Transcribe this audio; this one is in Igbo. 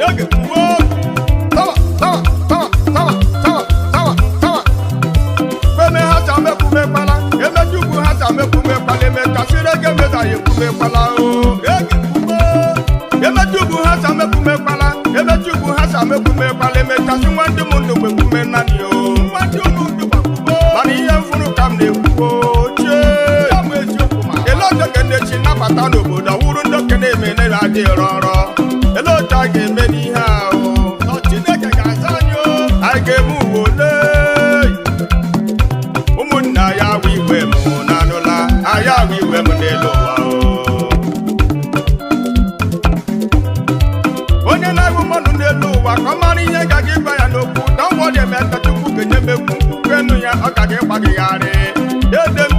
Ege kwuo. Tawa, tawa, tawa, tawa, tawa, tawa, tawa. Kweme ha chamekwumekwala, emechukwu ha chamekwumekwala, emechasịrị ege meza ya ekwumekwala o. Ege kwuo. Emechukwu ha chamekwumekwala, emechukwu ha chamekwumekwala, emechasị nwa ndị m ndụ gbekwume nnanị o. Nwa ndị ụmụ ndụ gbakwuo. Mana ihe m fụrụ ka m na-ekwuo chee. Ele otu ka ndị chi nnabata n'obodo ọwụrụ ndị okenye eme na adịghị rọrọ. Ele otu a ga-eme n'ihe ahụ? Ọ Chineke ga-aza anyị o. Anyị ga-eme uwe ole? Ụmụnna ya awụ iwe m na-anụla, anyị awụ iwe m n'elu ụwa o. Onye na-ahụ mmadụ n'elu ụwa ka ọ mara ihe gaga ịgba ya n'okwu dọnwọ dị eme ka Chukwu ga-enye mekwu kwenu ya ọ gaga ịgbagịgharị dede m.